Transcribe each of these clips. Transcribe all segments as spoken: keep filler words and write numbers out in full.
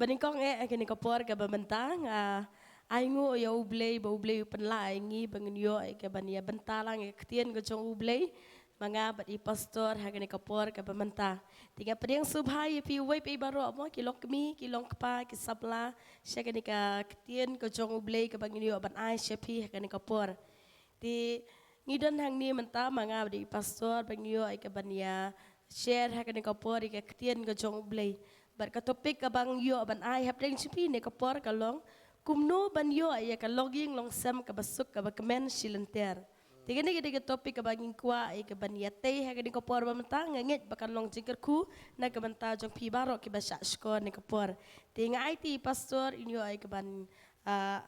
Ba nyngkong eh, ha kane ka por kaba mynta, nga ai nguh ïa U Blei, ba U Blei u pynlah ïa ngi, ba ngin ïoh ïa kaban ïa bynta lang ïa ka ktien ka jong U Blei, ma nga bad i pastor, ha kane ka por kaba mynta. Te nga pdiang sngewbha ïa phi uwei pa uwei baroh mo, ki long kmie, ki long kpa, ki samla, sha kane ka ktien ka jong U Blei, kaba ngin ïoh ban ai sha phi, ha kane ka por. Te ngi don hangne mynta ma nga bad i pastor, ba ngi ïoh ïa kaban ïa share ha kane ka por ïa ka ktien ka jong U Blei. Bad ka topic kaba ngi ïoh ban ai hapdeng jong phi ne ka por ka long, kumno ban ïoh ïa ka longïing longsem kaba suk kaba kmen shi lynter. Te kane ka dei ka topic kaba ngin kwah ïa kaban ïa tei ha kane ka por ba mynta, nga ngeit ba kan long jingkyrkhu na ka bynta jong phi baroh kiba shah shkor ne ka por. Te nga aiti i pastor in ïoh ïa kaban, ah,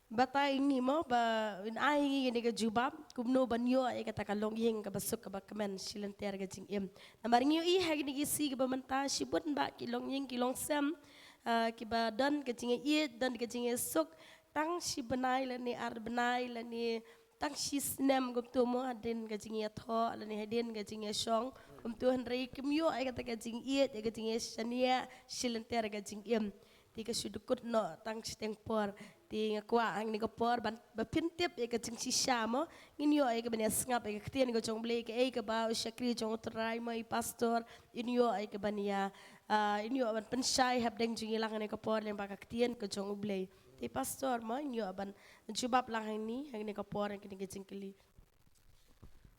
batai ïa ngi mo, ba in ai ïa ngi kane ka jubab, kumno ban ïoh ïa kata ka longïing kaba suk kaba kmen shi lynter ka jingim. Namar ngi ïohi ha kine ki sngi kiba mynta shibun bah ki longïing ki longsem, ah, kiba don ka jingïaieit, don ka jingïasuk, tang shi bnai lane ar bnai lane tang shi snem kumto mo, hadien ka jingïathoh lane hadien ka jingïashong kumto, hynrei kim ïoh ïa kata ka jingïeit, ïa ka jingïashaniah shi lynter ka jingim. Te ka shu dkut noh tang shiteng por. Te nga kwah hangne ka por ban, ba phin tip ïa ka jingshisha mo, ngin ïoh ïa kaban ïa sngap ïa ka ktien ka jong U Blei, kaei kaba u shakri jong U Trai mo, i pastor, in ïoh ïa kaban ïa, ah, in ïoh ban pynshai hapdeng jong ngi lang hangne ka por lyngba ka ktien ka jong U Blei. Te pastor mo, in ïoh ban jubab lang hangne, hangne ka por, hangne ka jingkylli.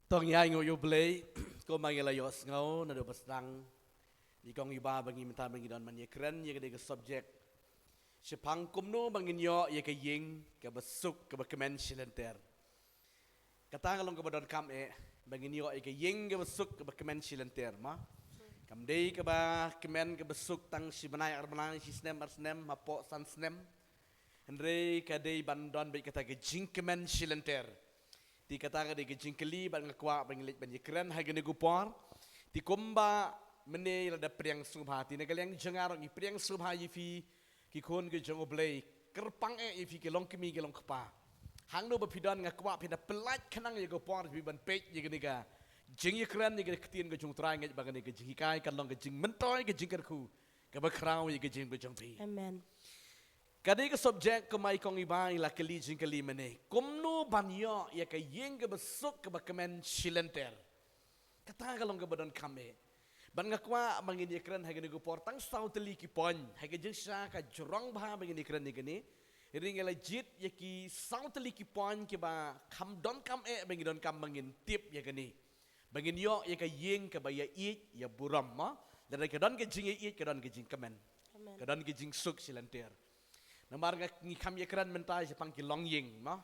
To ngi ai nguh ïa U Blei, kumba ngi la ïohsngew naduh ba sdang. Ngi kong ïa ba, ba ngi mynta ba ngi don ban ïakren ïa kane ka subject. Shaphang kumno ba ngin ïoh ïa ka ïing kaba suk kaba kmen shi lynter. Kata ka long kaba donkam eh, ba ngin ïoh ïa ka ïing kaba suk kaba kmen shi lynter mo. Kam dei kaba kmen kaba suk tang shi bnai ar bnai, shi snem ar snem, hapoh san snem. Hynrei ka dei ban don beit kata ka jingkmen shi lynter. Te kata ka dei ka jingkylli bad nga kwah ba ngin leit ban ïakren ha kane ka por. Te kumba mynne lada pdiang sngewbha, te na ka liang jong nga ruh ngi pdiang sngewbha ïa phi ki khun ki jong U Blei, kyrpang eh ïa phi ki longkmie ki longkpa. Hangno ba phi don nga kwah phin da pyllait khnang ïa ka por phi ban peit ïa kane ka jingïakren, ïa ka ktien ka jong U Trai, ngeit ba kane ka jinghikai kan long ka jingmyntoi, ka jingkyrkhu kaba khraw ïa ka jingim ka jong phi. Amen. Ka dei ka subject kumba i kong i ba i la kylli jingkylli mynne, kumno ban ïoh ïa ka ïing kaba suk kaba kmen shi lynter. Kata ka long kaba donkam eh. Bad nga kwah ba ngin ïakren ha kane ka por tang saw tylli ki point, ha ka jingshisha ka jrong bha ba ngin ïakren ïa kane. Hynrei nga la jied ïa ki saw tylli ki point kiba kham donkam eh ba ngin donkam ba ngin tip ïa kane. Ba ngin ïoh ïa ka ïing kaba ïaieit ïaburom mo. Lada ka don ka jingïaieit ka don ka jingkmen. Amen. Ka don ka jingsuk shi lynter. Namar nga ngi kham ïakren mynta shaphang ki longïing mo.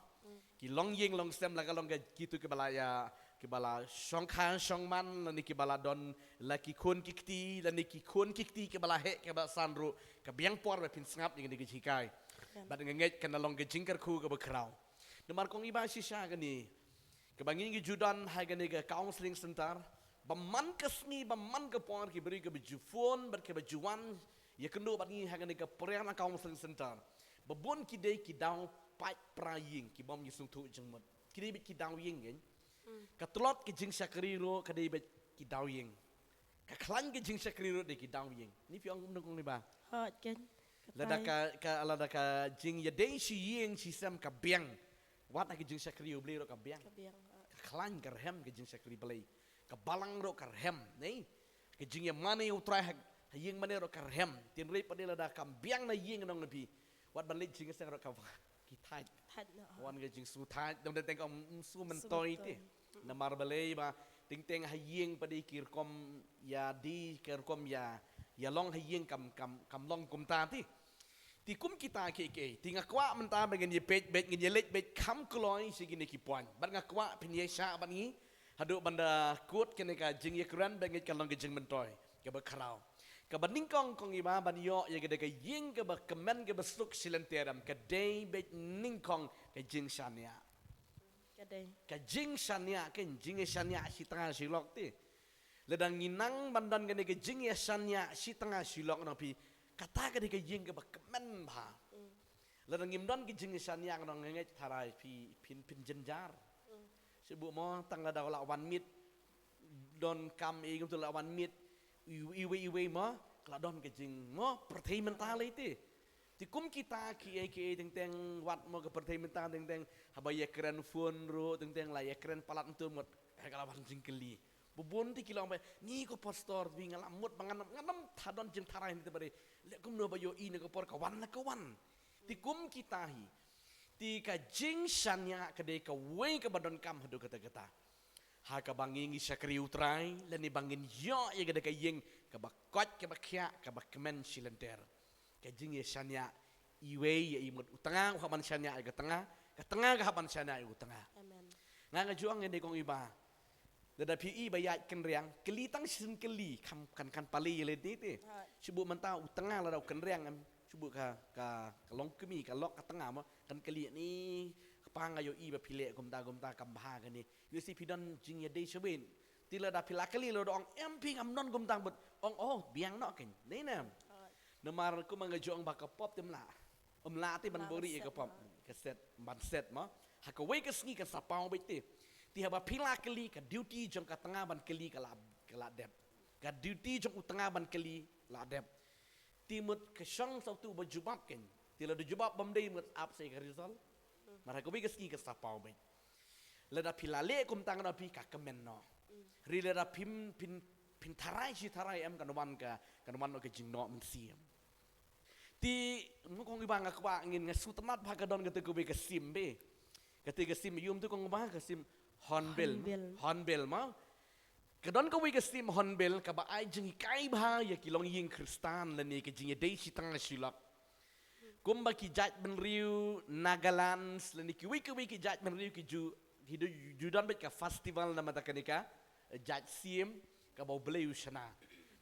Ki longïing longsem, la ka long ka kito kiba la ïa, kiba la shongkha shongman, lane kiba la don la ki khun ki kti, lane ki khun ki kti kiba la heh kiba la san ruh, ka biang por ba phin sngap ïa kane ka jinghikai. Amen. Bad nga ngeit kan long ka jingkyrkhu kaba khraw. Namar kong i ba shisha kane, kaba ngi ngi ju don ha kane ka counseling center, ba man ka sngi ba man ka por ki briew kiba ju phone bad kiba ju wan ïakynduh bad ngi ha kane ka Prerna Counseling Center. Ba bun ki dei ki daw paid pra ïing, ki bym ju sngewthuh jingmut. Ki dei beit ki daw ïing kan. Ka tlot ki jingshakri ruh ka dei beit ki daw ïing. Ka khlaiñ ki jingshakri ruh dei ki daw ïing. Ni phi ong kumno kong i ba? Hooid kan. Lada ka, ka, lada ka jingïadei shi ïing shi sem ka biang, wat ha ki jingshakri U Blei ruh ka biang. Ka biang, ah. Ka khlaiñ ka rhem ki jingshakri Blei. Ka balang ruh ka rhem, ne? Ka jingïamane U Trai ha, ha ïing mane ruh ka rhem. Hynrei pat lada kam biang na ïing nong na phi, wat ban leit jingïaseng ruh ka, ki thait. Thait noh. Wan ka jingsngewthait, dang dang teng ka, mm, sngewmyntoi te. Namar balei ba teng teng ha ïing pat ki rukom ïa, ki rukom ïa, ïa long ha ïing kam, kam, kam long kumta te. Te kum kita kiei kiei, te nga kwah mynta ba ngin ïa peit beit, ngin ïa leit beit kham kloi sha kine ki point. Bad nga kwah phin ïa shah bad ngi haduh ban da kut kane ka jingïakren, ba ngeit kan long ka jingmyntoi kaba khraw. Kaba nyngkong kong i ba, ban ïoh ïa kane ka ïing kaba kmen kaba suk shi lynter, em, ka dei beit nyngkong ka jingshaniah. Ka dei. Ka jingshaniah, ka jingshaniah shi tnga shi lok te. Lada ngi nang ban don kane ka jingïashaniah shi tnga shi lok nong phi, kata ka dei ka ïing kaba kmen bha. Mm. Lada ngim don ka jingïashaniah nong, nga ngeit tharai phi phin, phin jynjar. Mm. Shu buh mo, tang lada la wan miet, donkam ïa kumto la wan miet, iwei, iwei, iwei mo, Ka la don ka jing mo pyrthei mynta lei te. Te kum kita ki ei ki ei teng teng wat mo ka pyrthei mynta teng teng haba ïa kren phone ruh teng teng la ïa kren palat ntu mut. Ka la wan jingkylli. Bun bun te ki long ba ni ko pastor bi nga la mut ba ngan ngan tha don jingtharai ni te ba dei. Le kumno ba ïohi ne ka por ka wan la ka wan. Te kum kita hi. Te ka jingshaniah ka dei kawei kaba donkam haduh katta katta. Ha kaba ngi ngi shakri U Trai lane ba ngin ïoh ïa ka dei ka ïing kaba koit kaba khiah kaba kmen shi lynter. Ka jingïashaniah iwei ïa i mut u tnga u hap ban shaniah ïa ka tnga, ka tnga ka hap ban shaniah ïa u tnga. Amen. Nga nga ju ong ïa dei kong Iba. Lada phi i ba ïaid kynriang, kylli tang shisien kylli, kam kan kan pali ïa lade te. Hooid. Shu buh mynta u tnga lada u kynriang em, shu buh ka ka ka long kmie ka lok ka tnga mo, kan kylli ni kpa nga ïohi ba phi leh kumta kumta kam bha kane. Ïohi phi don jingïadei sha wei. Te lada phi la kylli lada ong em phi ngam don kumta mut ong oh biang noh kane. Dei ne em. Hooid. Namar kumba nga ju ong ba ka pop te ym lah. Ym lah te ban buri ïa ka pop. Ka set ban set mo. Ha kawei ka sngi kan sa paw beit te. Te haba phi la kylli ka duty jong ka tnga ban kylli ka la ka la dep. Ka duty jong u tnga ban kylli la dep. Te mut ka shong sa utu ba jubab kane. Te lada jubab bym dei mut ap sa ïa ka result. Mar ha kawei ka sngi kan sa paw beit. Lada phi la leh kumta ngan ong phi ka kmen noh. Hynrei lada phim phin phin tharai shi tharai em kan wan ka kan wan noh ka jingnoh mynsiem. Te mo kong Iba nga kwah ngin nga sngewtynnat ba ka don kata kawei ka sim be. Kata ka sim ïum tu kong Iba ka sim hornbill. Hornbill. Hornbill mo. Ka don kawei ka sim hornbill kaba ai jinghikai bha ïa ki longïing Khristan lane ka jingïadei shi tnga shi lok. Kumba ki jait bynriew Nagaland lane kiwei kiwei ki jait bynriew ki ju ki ju don beit ka festival namar kane ka jait sim kaba U Blei u shna.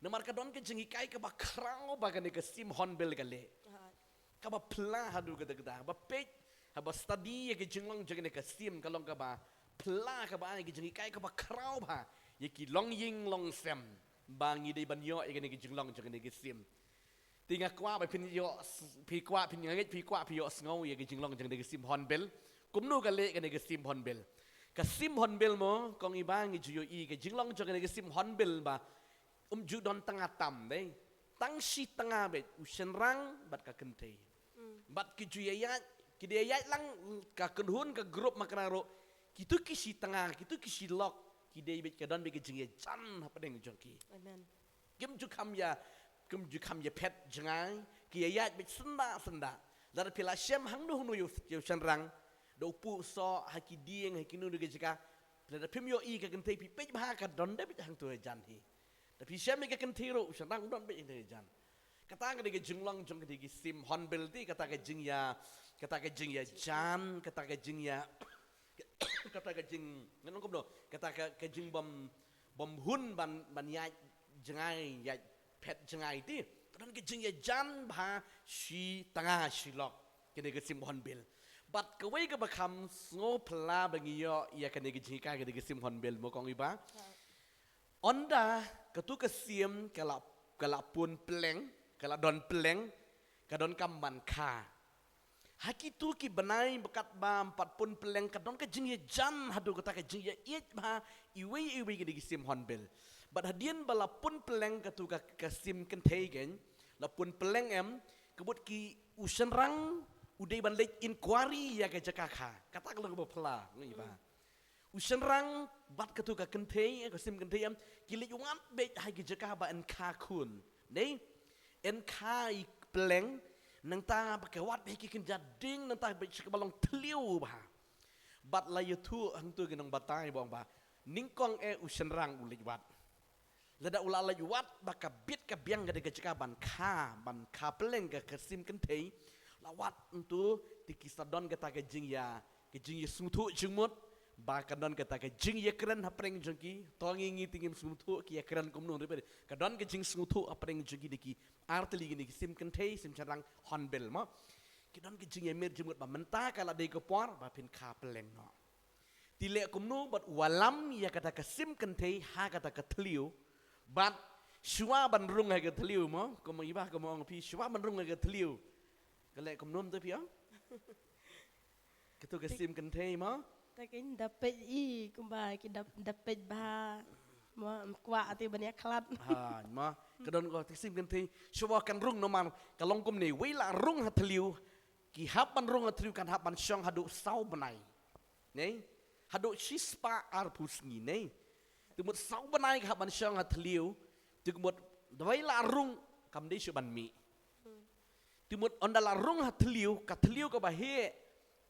Namar ka don ka jinghikai kaba khraw ba kane ka sim hornbill ka leh. Kaba pla haduh katta katta ba peit haba study ïa ka jinglong jong kane ka sim ka long kaba pla kaba ai ka jinghikai kaba khraw ba ïa ki longïing longsem ba ngi dei ban ïoh ïa kane ka jinglong jong kane ka sim. Te nga kwah ba phin ïoh phi kwah phin ngeit phi kwah phi ïohsngew ïa ka jinglong jong kane ka sim hornbill. Kumno ka leh kane ka sim hornbill? Ka sim hornbill mo kong Iba ngi ju ïohi ka jinglong jong kane ka sim hornbill ba um ju don tnga tam dei. Tang shi tnga beit u shynrang bad ka kynthei. Bad ki ju ïaid ki dei ïaid lang ka kynhun ka group ma kynrang ruh kitu ki shi tnga kitu ki shi lok ki dei beit ka don beit ka jingïajan hapdeng jong ki. Amen. Kim ju kham ïa kim ju kham ïa phet jngai ki ïaid beit synda synda. Lada phi la shem hangno hangno ïa u shynrang da u puh soh ha ki dieng ha kino kino ki jaka. Lada phim ïohi ka kynthei phi peit bha ka don da beit hangto ïajan hi. Da phi shem ïa ka kynthei ruh u shynrang u don beit hangto ïajan. Kata ka dei ka jinglong jong ka dei ka sim hornbill te kata ka jingïa kata ka jingïajan kata ka jingïa kata ka jing ngan ong kumno kata ka ka jing bym bym hun ban ban ïaid jngai ïaid phet jngai te ka don ka jingïajan bha shi tnga shi lok kane ka sim hornbill. Bad kawei kaba kham sngewphylla ba ngi ïoh ïa kane ka jinghikai kane ka sim hornbill mo kong Iba. Ynda katu ka sim ka la ka la pun pylleng ka la don pylleng ka don kam ban kha. Ha kitu ki bnai ba katba ym pat pun pylleng ka don ka jingïajan haduh kata ka jingïaieit bha iwei iwei kine ki sim hornbill. Bad hadien ba la pun pylleng katu ka ka sim kynthei keiñ la pun pylleng em ka mut ki u shynrang u dei ban leit inquiry ïa ka jaka kha kata ka long ba phylla ngi ba. U shynrang bad katu ka kynthei ka sim kynthei em ki leit wad beit ha ki jaka ba yn kha khun. Dei yn kha i pylleng nangta ba ka wad beit ha ki kynja ding nangta beit sha kaba long thliew bha. Bad la ïathuh hangtu ki nongbatai ba ong ba nyngkong eh u shynrang u leit wad. Lada u la leit wad ba ka bit ka biang ka dei ka jaka ban kha ban kha pylleng ka ka sim kynthei la wad ntu te ki sa don kata ka jingïa ka jingïa sngewthuh jingmut ba ka don kata ka jingïa kren hapdeng jong ki to ngi ngi te ngim sngewthuh ki ïa kren kumno ruh ka don ka jingsngewthuh hapdeng jong ki da ki artylli kine ki sim kynthei sim shynrang hornbill mo ki don ka jingïa mir jingmut ba mynta ka la dei ka por ba phin kha pylleng noh. Te leh kumno bad wallam ïa kata ka sim kynthei ha kata ka thliew. Bad shuwa ban rung ha ka thliew mo kumba iba kumba ong phi shuwa ban rung ha ka thliew. Ka leh kumno te phi ong? Katu ka sim kynthei mo. Ta keiñ da peit i kumba ki da da peit bha mo kwah te ban ïa khlad. Ha mo. Ka don ka sim kynthei, shuwa kan rung namar ka long kumne, wei la rung ha thliew, ki hap ban rung ha thliew kan hap ban shong haduh saw bnai. Ne? Haduh shispah arphew sngi ne. Te mut saw bnai ka hap ban shong ha thliew, te mut dawei la rung kam dei shuh ban mih. Te mut ynda la rung ha thliew, ka thliew kaba heh,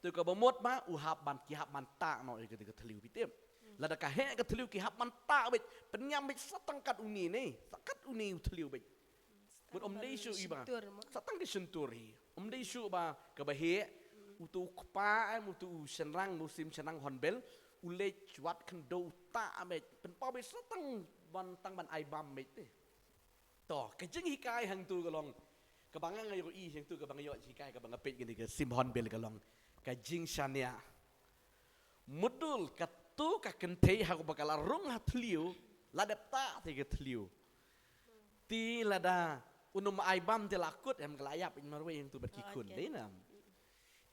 te kaba mut ba u hap ban, ki hap ban tah noh ïa ka thliew, phi tip. Lada ka heh ka thliew ki hap ban tah beit, pynïam beit sa tang kat une ne, sa kat une u thliew beit. Mut ym dei shuh i ba. Shyntur mo. Sa tang ka shyntur hi. Ym dei shuh ba kaba heh, uto u kpa em, uto u shynrang, u sim shynrang hornbill, u leit wat khyndew tah beit, pynpaw beit sa tang ban, tang ban ai bam beit te. To, ka jinghikai hangtu ka long, kaba nga ïohi hangtu, kaba nga ïoh jinghikai, kaba nga peit kane ka sim hornbill ka long ka jingshaniah. Mutdur katu ka kynthei ha kaba ka la rung ha thliew, la dep tah te ka thliew. Te lada un ym ai bam te la kut em, ka la ïap marwei hangtu bad ki khun. Dei na.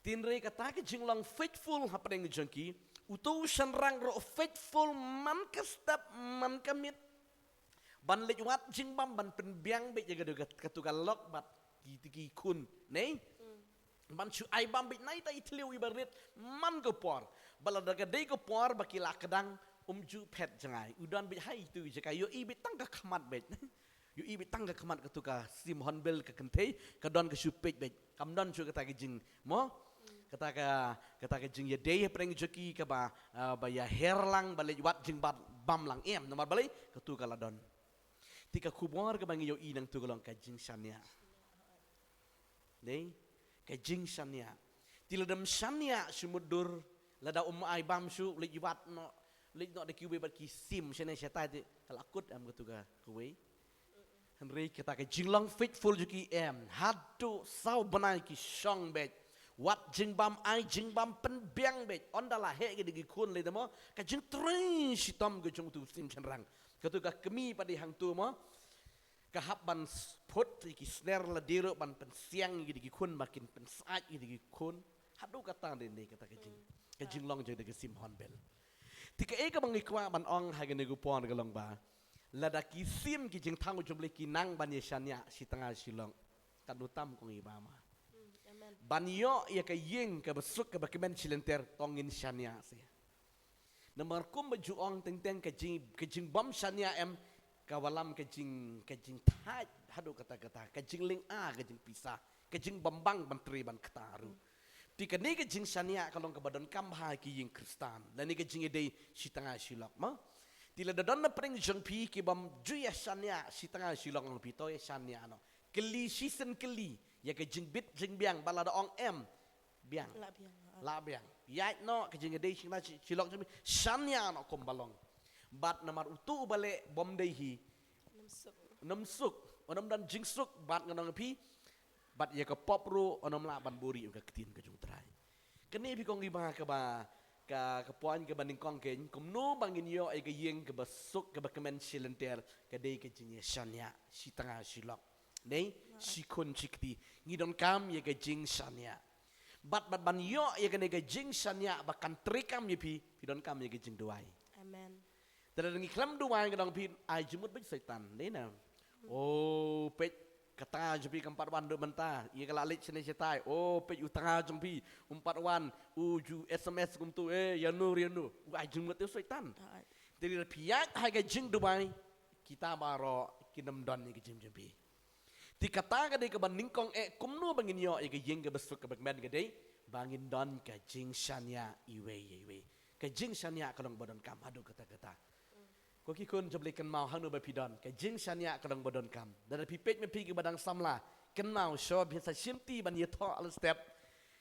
Tynrai kata ka jinglong faithful hapdeng jong ki, uto u shynrang ruh faithful man ka step man ka miet. Ban leit wad jingbam, ban pynbiang beit ïa katu ka, katu ka lok bad ki, ki khun ne. Ban shu ai bam beit na ita i thliew iba rit man ka por. Ba lada ka dei ka por ba ki la kdang, um ju phet jngai. U don beit ha itu i jaka, ïohi beit tang ka khmat beit. Ïohi beit tang ka khmat katu ka sim hornbill ka kynthei, ka don ka shu peit beit. Kam don shuh kata ka jing, mo? Kata ka, kata ka jingïadei hapdeng jong ki kaba, ah, ba ïaher lang, ba leit wad jingbam lang em, namar balei, katu ka la don. Te ka khubor kaba ngi ïohi nangtu ka long ka jingshaniah. Dei, ka jingshaniah. Te lada ym shaniah shuh mutdur, lada um ai bam shuh, leit wad noh, leit noh da kiwei bad ki sim shane shatai te, ka la kut em katu ka, kawei. Hynrei kata ka jinglong faithful jong ki em, haduh saw bnai ki shong beit. Wad jingbam, ai jingbam, pynbiang beit. Ynda la heh ki da ki khun lei te mo, ka jingtrei shitom ka jong utu u sim shynrang. Katu ka kmie pat dei hangtu mo, ka hap ban s-, put ïa ki sner lade ruh ban pynsiang ïa ki da ki khun, ba kin pynsaid ïa ki da ki khun. Haduh katta dei ne kata ka jing, ka jinglong jong kata ka sim hornbill. Te kaei kaba ngi kwah ban ong ha kane ka por ka long ba, lada ki sim ki jingthaw jong U Blei ki nang ban ïa shaniah shi tnga shi lok, katno tam kong i ba ma. Amen. Ban ïoh ïa ka ïing kaba suk kaba kmen shi lynter, to ngin shaniah seh. Namar kumba ju ong teng teng ka jing, ka jingbym shaniah em, ka wallam ka jing, ka jingthait haduh katta katta, ka jinglynga, ka jingpisa, ka jingbym bang ban trei ban kta ruh. Te kane ka jingshaniah ka long kaba donkam ha ki ïing Khristan, lane ka jingïadei shi tnga shi lok mo. Te lada don na pdeng jong phi kibym ju ïa shaniah shi tnga shi lok, ngan ong phi to ïa shaniah noh. Kylli shisien kylli ïa ka jingbit jingbiang, ba lada ong em, biang. Lah biang. Lah biang. Ïaid noh ka jingïadei shi tnga shi, shi lok jong phi, shaniah noh kumba long. Bad namar utu uba leh bym dei hi, nym suk. Nym suk, un nym don jingsuk, bad ngan ong ïa phi, bad ïa ka pop ruh un nym lah ban buhrieh ïa ka ktien ka jong U Trai. Kane phi kong i ba kaba, ka, ka point kaba nyngkong kein, kumno ba ngin ïoh ïa ka ïing kaba suk kaba kmen shi lynter, ka dei ka jingïashaniah shi tnga shi lok. Dei, shi khun shi kti. Ngi donkam ïa ka jingshaniah. Bad, bad ban ïoh ïa kane ka jingshaniah ba kan treikam ïa phi, phi donkam ïa ka jingduwai. Amen. Te lada ngi khlem duwai, ka dang phi ai jingmut bad Soitan, dei na. O peit, ka tnga jong phi kam pat wan haduh mynta, ïa ka la leit shane shatai. O peit, u tnga jong phi um pat wan, u ju S M S kumtu, eh, ïa no ïa no. U ai jingmut ïa u Soitan. Te lada phi ïaid ha ka jingduwai, kita baroh kin ym don ïa ka jingim jong phi. Te kata ka dei kaba nyngkong eh, kumno ba ngin ïoh ïa ka ïing kaba suk kaba kmen, ka dei ba ngin don ka jingshaniah iwei ïa iwei. Ka jingshaniah ka long ba donkam haduh katta katta. Ko ki khun jong U Blei, kynmaw hangno ba phi don, ka jingshaniah ka long ba donkam. Lada phi peit ma phi kiba dang samla, kynmaw, shuwa phin sa shimti ban ïathoh la step,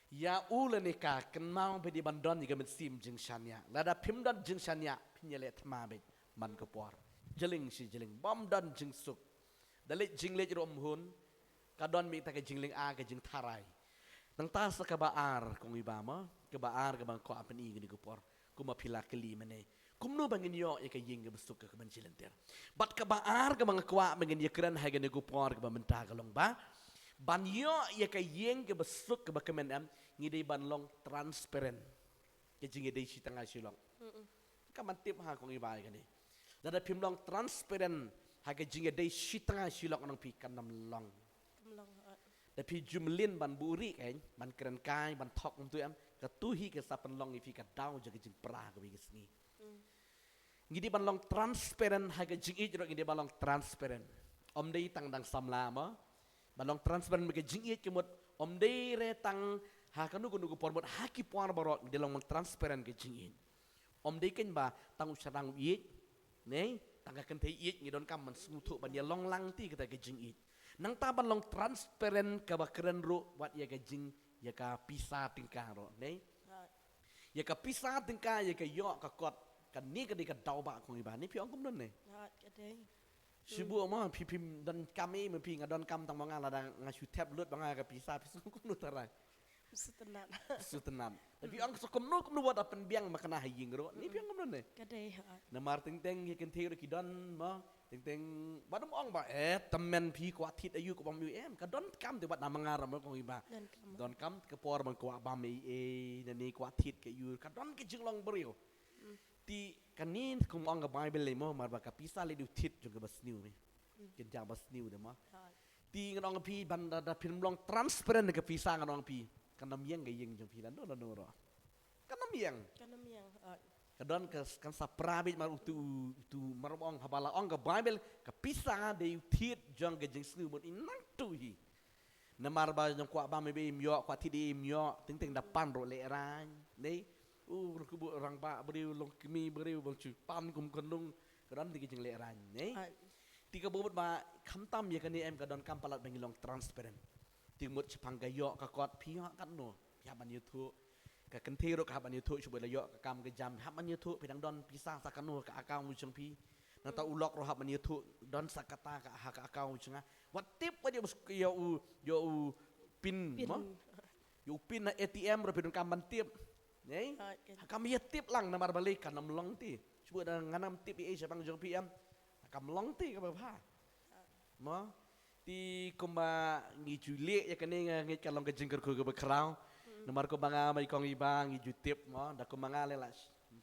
ïa u lane ka, kynmaw ba dei ban don ïa ka mynsiem jingshaniah. Lada phim don jingshaniah, phin ïaleh thma beit man ka por. Jylliew shi jylliew, bym don jingsuk. Da leit jingleit ruh ym hun, ka don mih ta ka jinglynga, ka jingtharai. Nangta sa kaba ar, kong i ba ma, kaba ar kaba nga kwah pyni kane ka por, kumba phi la kylli mynne. Kumno ba ngin ïoh ïa ka ïing kaba suk kaba kmen shi lynter. Bad kaba ar kaba nga kwah ba ngin ïakren ha kane ka por kaba mynta ka long ba, ban ïoh ïa ka ïing kaba suk kaba kmen em, ngi dei ban long transparent. Ka jingïadei shi tnga shi lok. Kam ban tip ha kong i ba ïa kane. Lada phim long transparent, Ha ka jingïadei shi tnga shi lok nang phi kan ym long. Kam long, ha. Da phi ju mlien ban buhrieh kein, ban kren kai, ban thok kumtu em, katu hi ka sa pynlong ïa phi ka daw jong ka jingpra kawei ka sngi. Hmm. Ngi dei ban long transparent ha ka jingïeit ruh, ngi dei ban long transparent. Ym dei tang dang samla mo. Ban long transparent bad ka jingïeit ka mut, ym dei re tang ha kano kano ka por, mut ha ki por baroh ngi dei long ban transparent ka jingïeit. Ym dei kein ba tang u syrang u ïeit, ne? Tang ka kynthei ïeit ngi donkam ban sngewthuh ban ïa long lang te kata ka jingïeit. Nangta ban long transparent kaba kren ruh wat ïa ka jing, ïa ka pisa tyngka ruh, ne? Right. Ïa ka pisa tyngka, ïa ka ïoh ka kot, kane ka dei ka daw ba kong iba, ne phi ong kumno ne? Right, ka dei. Shu buh mo, phi, phim donkam ei, ma phi, nga donkam tang ma nga, lada nga shu thep lut ba nga ka pisa, phi sngewthuh kumno tharai. Sngewthuh. Sngewthuh. Te phi ong sngewthuh kumno, kumno wat da pynbiang ma kane ha ïing ruh. Ni phi ong kumno ne? Ka dei, ha. Namar teng teng ïa kynthei ruh ki don mo. Teng teng wat ym ong ba, eh, tymmen phi kwah thied aïu, kwah bam aïu em. Ka donkam te wat na ma nga ruh mo kong iba. Donkam. Donkam ka por ban kwah bam ei ei, na ni kwah thied ka aïu. Ka don ka jinglong briew. Hmm. Te kane kum ong ka Bible lei mo, namar ba ka pisa lei dei u thied jong kaba sniew me. Hmm. Kynja ba sniew de mo. Ha. Te ngan ong phi ban da, da phim long transparent ka pisa ngan ong phi. Kan ym ïeng ka ïing jong phi lano lano ruh. Kan ym ïeng. Kan ym ïeng. Ha. Ka don ka, kan sa pra beit mar utu, utu mar ym ong haba la ong ka Bible, ka pisa dei u thied jong ka jingsniew, mut i nangtu hi. Namar ba jong kwah bam ei ei im ïoh, kwah thied ei ei im ïoh, teng teng da pan ruh lehraiñ. Nei, u ruh u rangbah briew, long kmie briew, bang shu pan kum kynrong, ka don te ka jinglehraiñ, nei. Ai. Te kaba mut ba khamtam ïa kane em, ka donkam palat ba ngi long transparent. Te mut shaphang ka ïoh ka kot phi ïoh katno, phi hap ban ïathuh. Ka kynthei ruh ka hap ban ïathuh, shu ba la ïoh ka kam ka jam, hap ban ïathuh, phi dang don pisa sa katno ka account jong phi. Nangta u lok ruh hap ban ïathuh, don sa kata ka, ha ka account jong nga. Wat tip wat ïa u, ïa u, ïa u pin, pin. Mo? Ïa u pin na A T M ruh phi donkam ban tip. Nei? Ha, kan. Ha kam ïa tip lang namar balei kan ym long te. Shu ba da ngan ym tip ei ei shaphang jong phi em. Ha kam long te kaba bha. Ha. Mo? Te kumba ngi ju leh ïa kane nga ngeit ka long ka jingkyrkhu kaba khraw. Hmm. Namar kumba nga bad i kong iba ngi ju tip mo, da kumba nga leh la,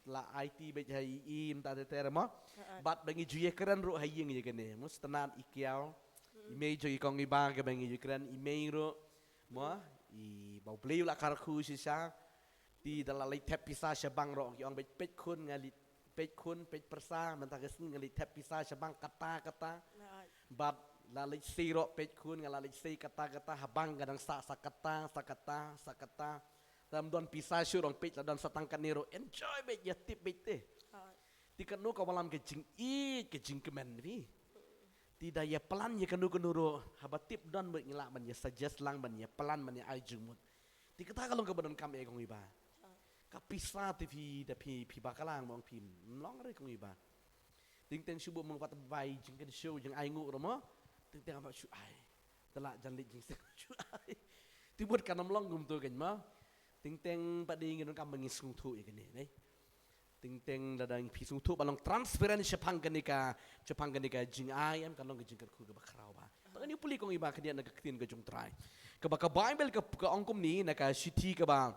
la aiti beit ha i im ta te te mo. Ha, ha. Bad ba ngi ju ïakren ruh ha ïing ïa kane. Mo sngewtynnat i Kiaw. Hmm. I mei jong i kong iba kaba ngi ju kren i mei ruh. Mo, i ba U Blei u la kyrkhu shisha. Te da la leit thep pisa sha bank ruh, ki ong beit peit khun nga leit peit khun, peit pyrsa, mynta ka sngi nga leit thep pisa sha bank kata kata. Right. Bad la leit sei ruh peit khun, nga la leit sei kata kata, ha bank ka dang sah sa kata, sa kata, sa kata. Lada ym don pisa shuh ruh peit la don sa tang kane ruh, enjoy beit, ïa tip beit te. Right. Te kano ka wallam ka jingïeit, ka jingkmen phi. Te da ïa plan ïa kano kano ruh, haba tip don beit ngi lah ban ïa suggest lang, ban ïa plan, ban ïa ai jingmut. Te kata ka long kaba donkam eh kong iba. Ka pisa te phi da phi, phi bakla mo ong phi, ym long re kong iba. Teng teng shu buh mo wat bai jingkynshew jingainguh ruh mo. Teng teng ba shu ai. Te la jan leit jingseng shu ai. Te mut kan ym long kumto kein mo. Teng teng pat de ngi donkam ba ngi sngewthuh ïa kane, nei. Teng teng lada phi sngewthuh ba long transparent shaphang kane ka, shaphang kane ka jingai em, kan long ka jingkyrkhu kaba khraw bha. Te ngan ïa pule kong iba khyndiat na ka ktien ka jong U Trai. Kaba ka Bible ka, ka ong kumne na ka shithi kaba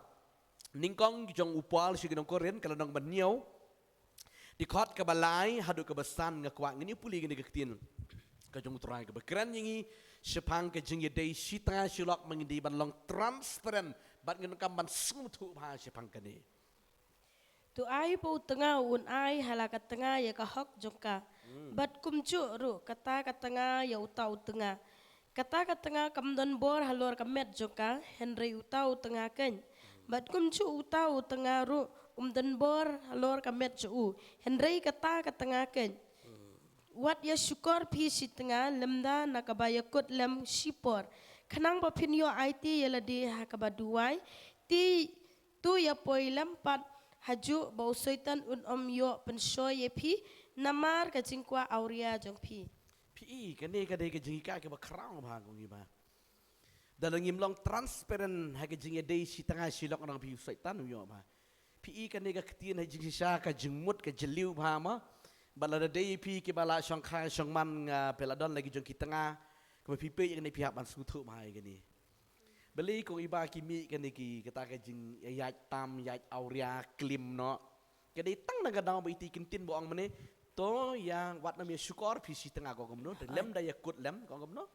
nyngkong jong u Paul sha ki nong Korinth, ka lynnong ba hynñiew, dkhot kaba lai haduh kaba san, nga kwah ngin ïa pule kane ka ktien ka jong U Trai kaba kren ïa ngi shaphang ka jingïadei shi tnga shi lok, ba ngi dei ban long transparent bad ngin ym kam ban sngewthuh bha shaphang kane. To ai ba u tnga un ai ha la ka tnga ïa ka hok jong ka. Hmm. Bad kumjuh ruh kata ka tnga ïa uta u tnga. Kata ka tnga kam don bor halor ka met jong ka, hynrei uta u tnga kein. Bad kumjuh uta u tnga ruh um don bor halor ka met jong u, hynrei kata ka tnga kein. Hmm. Wat ïa shukor phi shi tnga lymda na kaba ïa kut lem shi por, khnang ba phin ïoh aiti ïa lade ha kaba duwai. Te to ïa poi lem pat hajuh ba u Soitan un ym ïoh pynshoi ïa phi namar ka jingkwah awria jong phi. Phi i, kane ka dei ka jinghikai kaba khraw bha kong iba. Da la ngim long transparent ha ka jingïadei shi tnga shi lok nang phi, u Soitan u ïoh bha. Phi i, kane ka ktien ha jingshisha ka jingmut ka jylliew bha mo. Bad lada dei phi kiba la shongkha shongman, nga phi la don la ki jong ki tnga, kaba phi peit ïa kane phi hap ban sngewthuh bha ïa kane. Balei kong iba ki mih kane ki, kata ka jingïaid tam, ïaid awria, klim noh. Ka dei tang na ka daw ba iti ki ktien ba ong mane, To ïa wat nym ïa shukor phi shi tnga, kong kumno? Te lem da ïa kut lem, kong kumno?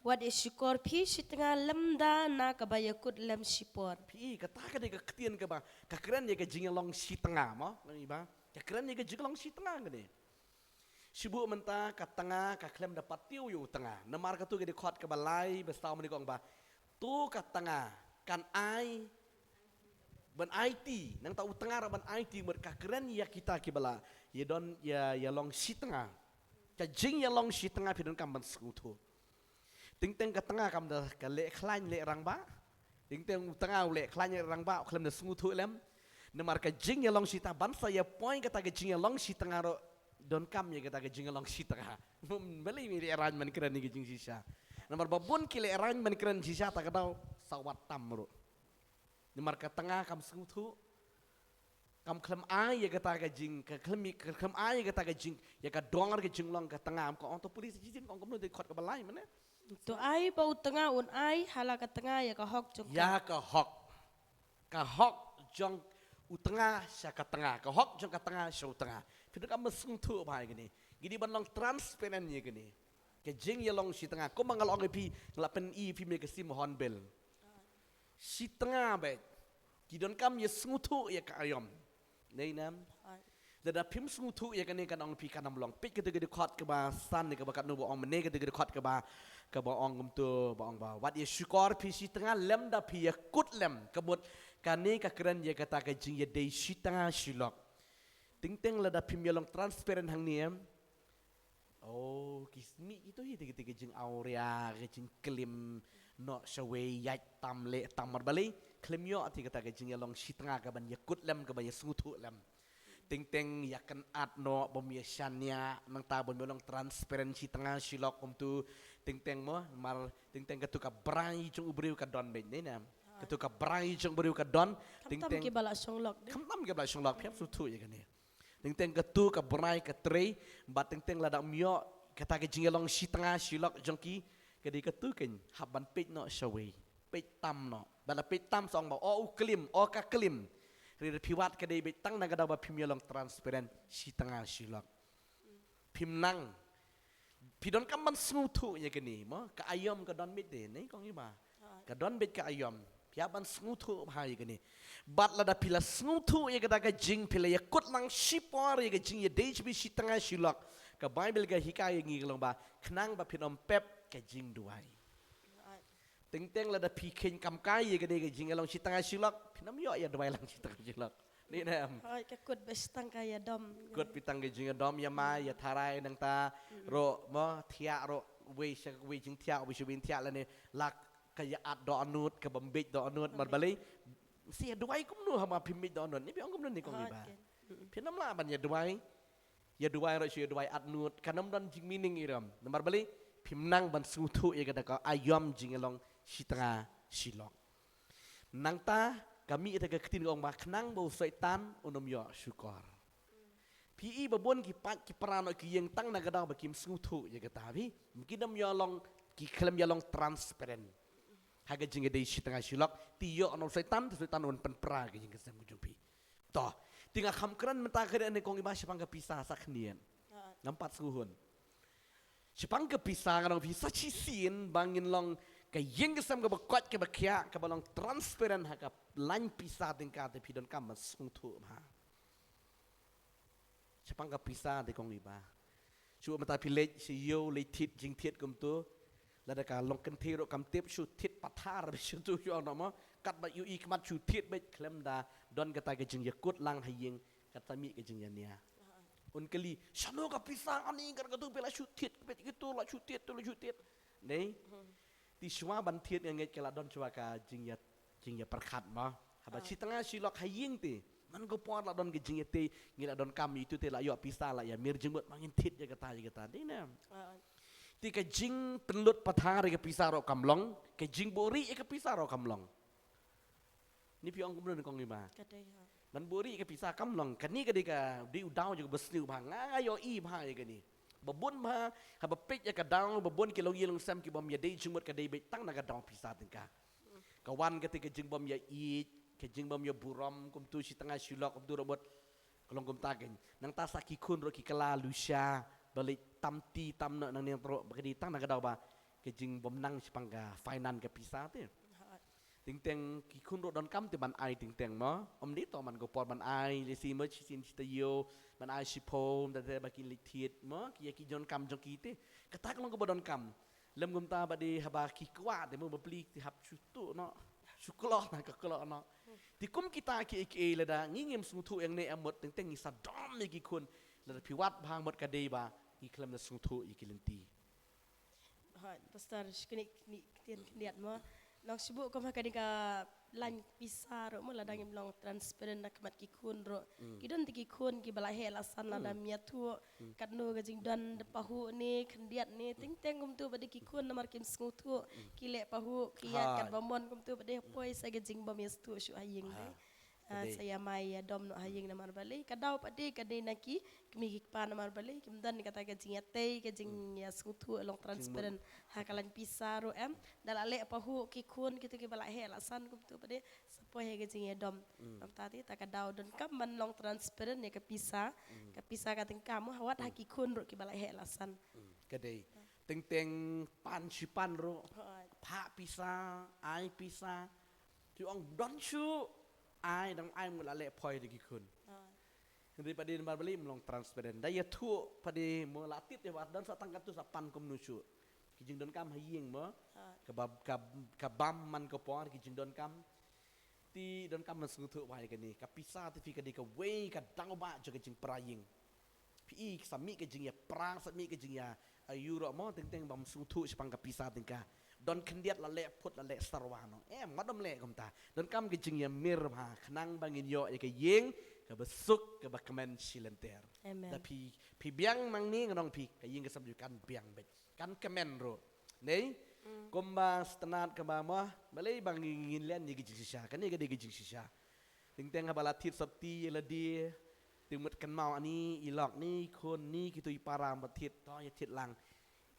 Wat ïa shukor phi shi tnga lem da na kaba ïa kut lem shipor. Phi, kata ka dei ka ktien kaba ka kren ïa ka jingïalong shi tnga mo, kong i ba? Ka kren ïa ka jingïalong shi tnga kane. Shibun mynta ka tnga ka khlem da patiew ïa u tnga. Namar katu ka dei khot kaba lai ba saw mynne, kong ba, to ka tnga kan ai ban aiti, nangta u tnga ruh ban aiti, mut ka kren ïa kita kiba la ïa don ïa, ïalong shi tnga. Ka jingïalong shi tnga phi donkam ban sngewthuh. Teng teng ka tnga kam da ka leh khlaiñ leh rangbah. Teng teng u tnga u leh khlaiñ leh rangbah, u khlem da sngewthuh lem. Namar ka jingïalong shi tnga, ban sa ïa poi kata ka jingïalong shi tnga ruh donkam ïa kata ka jingïalong shi tnga. Balei me leh raiñ ban kren ïa ka jingshisha? Namar ba bun ki leh raiñ ban kren shisha, ta ka daw sa wat tam ruh. Namar ka tnga kam sngewthuh. Kam khlem ai ïa kata ka jing, ka khlem, ka khlem ai ïa kata ka jing, ïa ka dor ka jinglong ka tnga, ym ka ong to police station, kong kumno, dei khot kaba lai mynne. To ai ba u tnga un ai ha la ka tnga ïa ka hok jong ka. Ïa ka hok. Ka hok jong u tnga sha ka tnga, ka hok jong ka tnga sha u tnga. Phi donkam ban sngewthuh bha ïa kane. Ngi dei ban long transparent ïa kane. Ka jingïalong shi tnga, kumba nga la ong ïa phi, nga la pyni ïa phi me ka sim Hornbill. Shi tnga beit ki donkam ïa sngewthuh ïa ka aïom. Nei nam? Lada phim sngewthuh ïa kane, kan ong phi kan ym long. Peit katu ka dei khot kaba san ne kaba katno ba ong mynne, katu ka dei khot kaba, kaba ong kumtu, ba ong ba, wat ïa shukor phi shi tnga lem da phi ïa kut lem. Ka mut kane ka kren ïa kata ka jingïadei shi tnga shi lok. Teng teng lada phim ïalong transparent hangne, em. Oh, ki sngewmih kito hi, te, te, te ka jingawria, ka jingklim noh shawei, ïaid tam leh tam, namar balei? Khlem ïoh te kata ka jingïalong shi tnga kaban ïa kut lem, kaban ïa sngewthuh lem. Teng teng ïa kynad noh, bym ïa shaniah, nangta bym ïalong transparent shi tnga shi lok kumtu. Teng teng mo, mar teng teng katu ka brai jong u briew ka don beit, ne na. Katu ka brai jong u briew ka don. Teng teng kiba la shong lok de. Khamtam kiba la shong lok, phi hap sngewthuh ïa kane. Teng teng katu ka brai ka trei, bad teng teng lada ym ïoh kata ka jingïalong shi tnga shi lok jong ki, ka dei katu kan hap ban peit noh shawei, peit tam noh. Bad la peit tam sa ong ba, oh, u klim, oh, ka klim. Hynrei lada phi wad ka dei beit tang na ka daw ba phim ïalong transparent shi tnga shi lok. Phim nang. Phi donkam ban sngewthuh ïa kane mo, ka aïom ka don beit de, ne kong i ba. Ka don beit ka aïom. Phi hap ban sngewthuh bha ïa kane. Bad lada phi la sngewthuh ïa kata ka jing, phi la ïa kut lang shipor ïa ka jingïadei jong phi shi tnga shi lok, ka Baibl ka hikai ïa ngi ka long ba, khnang ba phin ym pep ka jingduwai. Teng teng lada phi kheiñ kam kai ïa kane ka jingïalong shi tnga shi lok, phin ym ïoh ïa duwai lang shi tnga shi lok. Ni ne em? Hooid, ka kut beit tang ka ïadom. Kut beit tang ka jingïadom, ïa ma, ïa tharai, nangta ruh mo, thiah ruh, wei sha wei jingthiah, wei sha wei thiah, lane la ka ïa at dohnud, ka bym beit dohnud, namar balei? Shi ïa duwai kumno haba phim beit dohnud? Ni phi ong kumno ni kong i ba? Phin ym lah ban ïa duwai. Ïa duwai ruh shu ïa duwai at nud, kan ym don jingmeaning ïa ram. Namar balei? Phim nang ban sngewthuh ïa kata ka aïom jingïalong shi tnga shi lok. Nangta ka mih ïa ka ktien ka ong ba khnang ba u Soitan un ym ïoh shukor. Phi i ba bun ki paid ki para noh ki ïeng tang na ka daw ba kim sngewthuh ïa kata, phi. Ki ym ïalong, ki khlem ïalong transparent ha ka jingïadei shi tnga shi lok. Te ïoh na u Soitan, te u Soitan un pynpra ka jingïaseng jong phi. To, te nga kham kren mynta ka dei ne kong i ba shaphang ka pisa sa khyndiat. Ngam pat sngewhun. Shaphang ka pisa nga ong phi sa shisien ba ngin long ka ïing ka sem kaba koit kaba khiah kaba long transparent ha ka lain pisa tyngka, te phi donkam ban sngewthuh bha. Shaphang ka pisa te kong i ba. Shu mynta phi leit sha ïew leit thied jingthied kumtu. Lada ka long kynthei ruh kam tip shu thied pathar beit shu tu shu ong noh mo. Katba ïohi khmat shu thied beit khlem da don kata ka jingïakut lang ha ïing, kata mih ka jingïania. Un kylli, shano ka pisa ani, kat katu phi la shu thied beit, kitu la shu thied, tu la shu thied. Dei? Te shuwa ban thied nga ngeit ka la don shuwa ka jingïa, jingïapyrkhat mo. Haba shi tnga shi lok ha ïing te. Man ka por la don ka jingïatei, ngi la donkam itu te la ïoh pisa la ïa mir jingmut ma ngin thied ïa kata ïa kata. Dei ne em? Te ka jingpynlut pathar ïa ka pisa ruh kam long, ka jingbuhrieh ïa ka pisa ruh kam long. Ni phi ong kumno ne kong i ba? Ka dei ha. Ban buhrieh ïa ka pisa kam long, kane ka dei ka, dei u daw jong ka basniew bha, nga nga ïohi bha ïa kane. Ba bun bha, haba peit ïa ka daw, ba bun ki longïing longsem ki bym ïadei jingmut ka dei beit tang na ka daw pisa tyngka. Ka wan kata ka jingbym ïaieit, ka jingbym ïaburom, kumtu shi tnga shi lok, kumtu ruh mut. Ka long kumta kein. Nangta sa ki khun ruh ki kylla lusha, ba leit tam ti tam noh nangne ruh, ba ka dei tang na ka daw ba ka jingbym nang shaphang ka finance ka pisa te. Teng teng ki khun ruh donkam te ban ai teng teng mo. Ym dei tang man ka por ban ai lehse mo shisien shi taïew, ban ai shiphew, da te ba kin leit thied mo, ki ïa ki donkam jong ki te. Kata ka long kaba donkam. Lem kumta ba dei haba ki kwah te mo bapli te hap shu tuh noh. Shu kloh na ka kloh noh. Te kum kita kiei kiei lada ngi ngim sngewthuh ïa ngi ne em mut teng teng ngi sa dom ïa ki khun. Lada phi wad bha mut ka dei ba ngi khlem da sngewthuh ïa ki lynti. Hooid, Pastor, shu knieh knieh ktien khyndiat mo. Nang shu buh kum ha kane ka lain pisa ruh mo lada ngim long transparent na khmat ki khun ruh. Ki don te ki khun kiba la heh la san lada ym ïathuh katno ka jingdon da pahuh ne khyndiat ne teng teng kumtu ba dei ki khun namar kim sngewthuh ki leh pahuh ki ïaid katba mon kumtu ba dei poi sa ka jingbym ïasngewthuh shuh ha ïing te. Ah, sa ïa mai ïa dom noh ha ïing namar balei ka daw pat dei ka dei na ki kmie ki kpa namar balei kim don kata ka jingïatei ka jingïasngewthuh long transparent ha ka lain pisa ruh em. Da la leh pahuh ki khun kito kiba la heh la san kumtu pat dei sa poi ha ka jingïadom. Namta te ta ka daw donkam ban long transparent ïa ka pisa. Ka pisa ka tyngka mo wat ha ki khun ruh kiba la heh la san. Ka dei. Teng teng pan shi pan ruh. Hooid. Phah pisa, ai pisa. Te ong don shuh, ai dang ai mut la leh poi da ki khun. Hynrei pat dei namar balei ym long transparent. Da ïathuh pat dei mo la tip te wat don sa tang katu sa pan kumno shuh. Ki jingdonkam ha ïing mo. Ka ba, ka, ka bam man ka por ki jingdonkam. Te donkam ban sngewthuh bha ïa kane. Ka pisa te phi ka dei kawei ka daw ba jong ka jingpra ïing. Phi i sa mih ka jingïapra, sa mih ka jingïa, ah, ïuroh mo, teng teng bym sngewthuh shaphang ka pisa tyngka. Don khyndiat la leh phut la leh sarwa noh. Em, wat ym leh kumta. Donkam ka jingïamir bha, khnang ba ngin ïoh ïa ka ïing kaba suk, kaba kmen shi lynter. Amen. Da phi, phi biang nangne ngan ong phi, ka ïing ka sem ju kan biang beit. Kan kmen ruh. Nei? Kumba sngewtynnat kaba mo, balei ba ngin, ngin len ïa ka jingshisha. Kane ka dei ka jingshisha. Teng teng haba la thied sopti ïa lade, te mut kynmaw ani, i lok ni, i khun ni, kito i para ba thied, to ïa thied lang.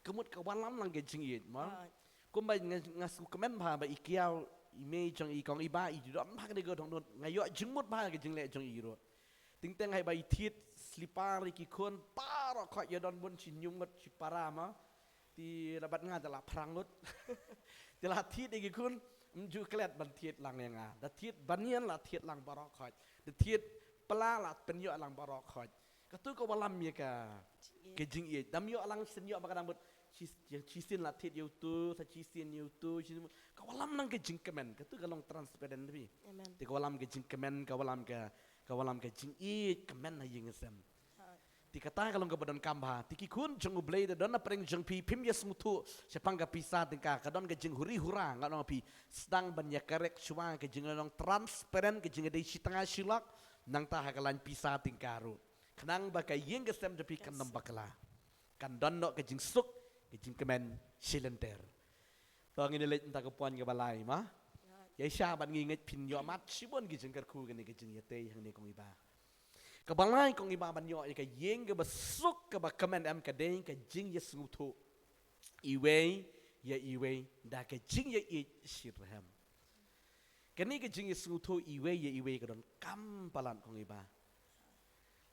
Ka mut ka wallam lang ka jingïeit mo. Kumba nga, nga sngewkmen bha ba i kiaw, i mei jong i kong i ba, i don bha kane ka dohnud, nga ïoh jingmut bha ka jingleh jong i ruh. Teng teng haba i thied slipar ïa ki khun, baroh khoit ïa don bun shi ñium ngut shi para mo. Te la bad nga te la phrang lut. Te la thied ïa ki khun, ym ju klet ban thied lang ïa nga. Da thied banian la thied lang baroh khoit. Da thied pla la pynïoh lang baroh khoit. Katu ka wallam ïa ka, ka jingïeit. Dam ïoh lang sien ïoh ba ka dang bud. Shi, shisien la thied ïa utu, sa shisien ïa utu, shisien ka wallam lang ka jingkmen. Katu ka long transparent phi. Amen. Te ka wallam ka jingkmen, ka wallam ka, ka wallam ka jingïeit, kmen ha ïing ha sem. Te kata ka long kaba donkam bha. Te ki khun jong U Blei da don na pdeng jong phi phim ïa sngewthuh shaphang ka pisa tyngka ka don ka jinghuri hura nga ong phi sdang ban ïa correct shuwa ka jinglong transparent ka jingdei shi tnga shi lak nangta ha ka lain pisa tyngka ruh. Khnang ba ka ïing ka sem jong phi kan ym bakla. Kan don noh ka jingsuk ka jingkmen shi lynter. To ngin leit mynta ka point kaba lai ma. Ïa sha ban ngi ngeit phin ïoh mat shibun ki jingkyrkhu kane ka jingïatei hangne kong i ba. Kaba lai kong i ba ban ïoh ïa ka ïing kaba suk kaba kmen em ka dei ka jingïasngewthuh iwei ïa iwei da ka jingïaieit shitrhem. Kane ka jingïasngewthuh iwei ïa iwei ka donkam palat kong i ba.